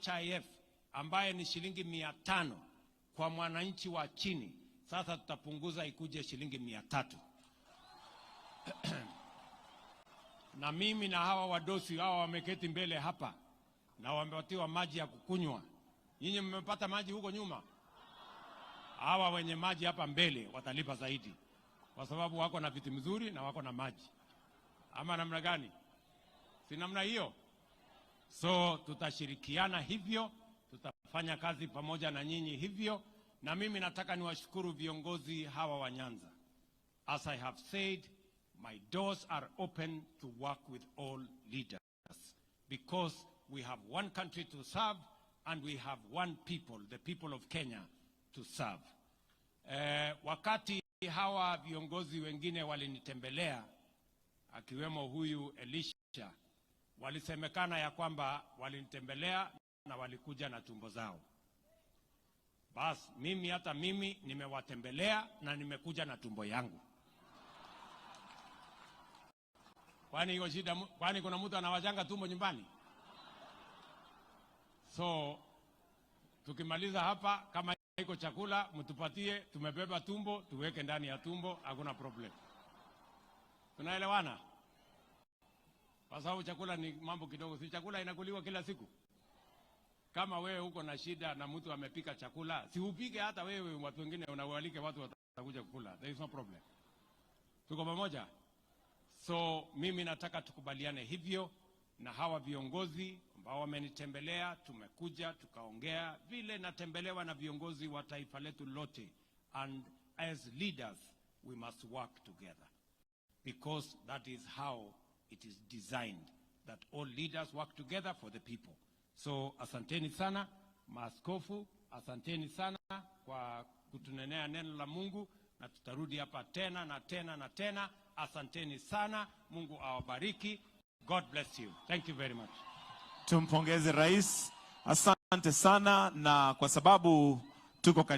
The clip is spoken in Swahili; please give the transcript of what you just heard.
NHIF ambaye ni shilingi 500 kwa mwananchi wa chini, sasa tutapunguza ikuje shilingi 300. Na mimi na hawa wadosi hawa wameketi mbele hapa na wamepatiwa maji ya kukunywa. Nyinyi mmepata maji huko nyuma? Hawa wenye maji hapa mbele watalipa zaidi, kwa sababu wako na viti mzuri na wako na maji. Ama namna gani? Si namna hiyo? So tutashirikiana hivyo, tutafanya kazi pamoja na nyinyi hivyo, na mimi nataka niwashukuru viongozi hawa wa Nyanza. As I have said, my doors are open to work with all leaders because we have one country to serve and we have one people, the people of Kenya, to serve. Wakati hawa viongozi wengine walinitembelea akiwemo huyu Elisha, walisemekana ya kwamba walinitembelea na walikuja na tumbo zao. Bas, mimi hata mimi nimewatembelea na nimekuja na tumbo yangu. Kwani iko shida? Kwani kuna mtu anawachanga tumbo nyumbani? So tukimaliza hapa, kama iko chakula mtupatie, tumebeba tumbo, tuweke ndani ya tumbo, hakuna problem. Tunaelewana? Kwa sababu chakula ni mambo kidogo, si chakula inakuliwa kila siku. Kama wewe uko na shida na mtu amepika chakula, si upike hata wewe, watu wengine unawalike watu watakuja kukula. There is no problem. Tuko pamoja? So mimi nataka tukubaliane hivyo na hawa viongozi ambao wamenitembelea, tumekuja tukaongea vile natembelewa na viongozi wa taifa letu lote, and as leaders we must work together because that is how it is designed, that all leaders work together for the people. So asanteni sana maaskofu, asanteni sana kwa kutunenea neno la Mungu, na tutarudi hapa tena na tena na tena. Asanteni sana, Mungu awabariki. God bless you. Thank you very much. Tumpongeze rais, asante sana, na kwa sababu tuko